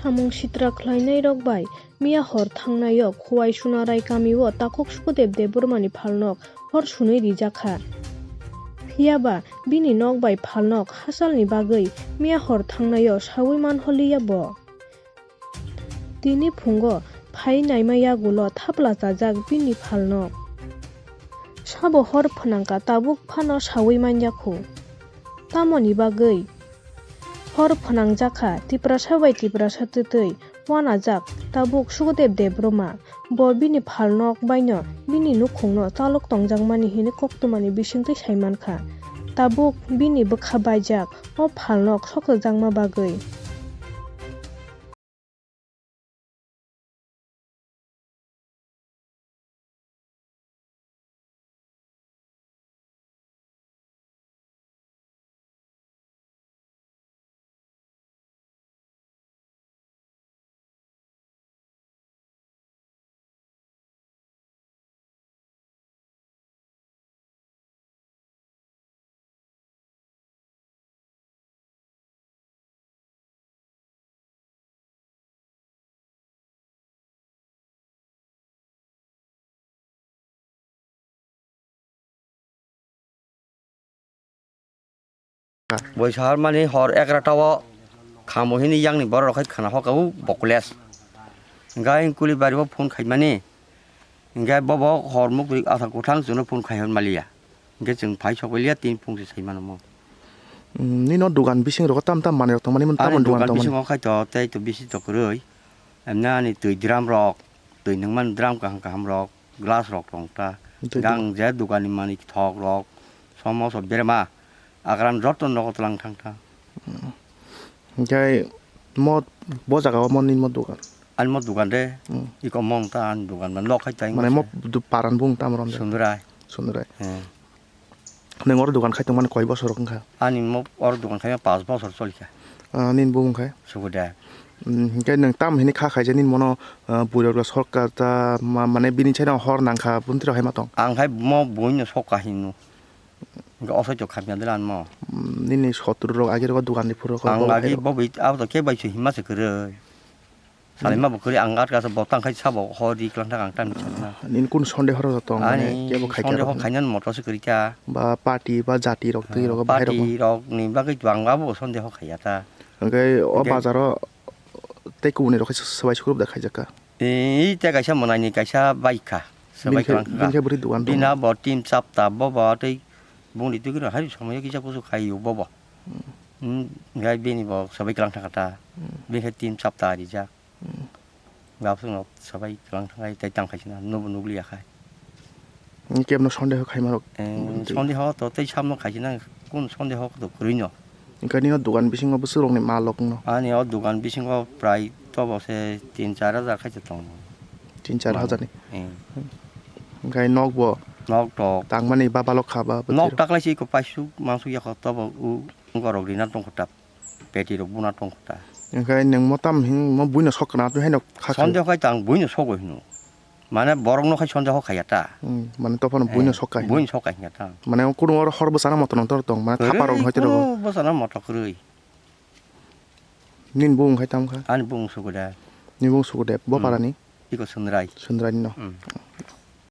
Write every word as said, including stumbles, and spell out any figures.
Samung sitra khlainairok bai miya hor thangnaio Khowai Sunarai kamio takhuk Sukadev Debbarmani phalnok hor sunwi rijak kha. Phiya ba bini nok bai phalnok hachalni bagwi miya hor thangnaio saui man holiya bo. Tini phungo phai naima yagulo thapla chajak bini phalnok. Sabo hor phnangkha tabuk phano saui manya khu. Tamoni bagwi? Hor phnangjakha Tiprasa bai Tiprasa twtwi wanajak tabuk Sukadev Debbarma. Bo bini phalnok baino bini nukhungno chalok tongjakmani hwnwi koktwmani bisingtwi saimankha. Tabuk bini bwkha baijak o phalnok sokjakma bagwi. Boi sahar mani hor egarota o khamo hini yang ni borok rok khai khana hoka o bokules. Gai kuli bari o phone khai mani. Hingke bobo hor mukri asa kwthang chwngno phone khai hwn maliya. Hingke chwng phai sok liya tin phung se sai mano mo. Mm, nino dugan bising rogo tam tam manwi rok tongmani, tamoni dugan tongmani. Ani dugan bisingo khai to tei to bisi to kwrwi. Emna ani twi drum rok, twi nungmani drum kaham kaham rok, glass rok tong ta. Twi gang dugan. Je dugan ni manwi thok rok, somoso berma, agram joto nogo tlang thang ta. Mm. Hingke mo bo jaga o mo nini mo dugan? Ani mo dugan de, hmm, iko mo wng ta ani dugan, nok hai ta. Mane mo du-, paran bung tam rom de? Sundurai. Sundurai. Hmm. Neng oro dugan khai tongmani koi bosor wng kha? Ani mo oro dugan khai ma pas bosor choli kha. Ah, nini bung khai? Suguda. Hmm, hingke neng tam hini kha khai je nini mono, ah, bui rok sorkar ta ma-, mane bini chai no hor nang kha buntri rok hai ma tong? Ang khai mo bui no sok ka hinu. Hingke oso chok khamya de lanmo. Mm, nini sotro rok agi rok dugan ni phuru rok. Ang agi bo bai abo to kebo bai se hima se kwrwi. Salima bo kwrwi ang gat kasa bo tang khai sabo ho di klang thang ang tang ni sakna. Nini kun sonde horo tong mane kebo khai sonde ho kha. Khainan moto se kwrwi kha. Ba party ba jati rok twi rok bahai rok. Party rok ni bagwi to ang abo sonde ho khaiya ta. Hingke o bazar o tei kubuni rok khe swbai sukrub da khaijak kha. Ee, tei kaisa mwnaini kaisa bike kha. Swbai kwlang kha. Bini khe bwrwi dugan tongo. Bini bo team chapta bobo tei bongni twi kwrwi hai somoi kisa kusu khai o bobo. Hmm. Hmm, gai bini bo swbai kwlang thangkha ta. Hmm. Bini khe team chapta rijak. Hmm. Gabswk no swbai kwlang thangkhai tei tang khaisina nubo nukliya khai. Kebno sondeho khaima rok. Eh, sondeho to tei samno khaisina, kun sondeho to kwrwi no. Hingke nini o dugan bisingo bwswk rokni mal rok wngno? Ani o dugan bisingo prai tobo se tin char hajar khaisa tongo. Tin char hajar ni? Eh. Hingke nok bo? Nok tok. Tangmani ba balok kha ba bwtwi rok? Nok taklai se iko paisuk mansuk yakho tobo u borok rina tongkho ta. Peti rok buna tongkho ta. Hingke nwng mo tam hing mo buino sok kana tu haino kha kha. Sondeho khai tang buino sogo hino. Mane borok no khai sondeho khaiya ta. Hmm, mane to phano buino sok kai. Buino sok kai hingya ta. Mane kuno oro hor bwsana moto no tor tong, mane thapa rok hai tong. Kuno bwsana moto kwrwi. Nini bung khai tam kha? Ani bung Sukudev. Nini bung Sukudev, bo para ni? Iko Sundrai. Sundrai ni no. Hmm.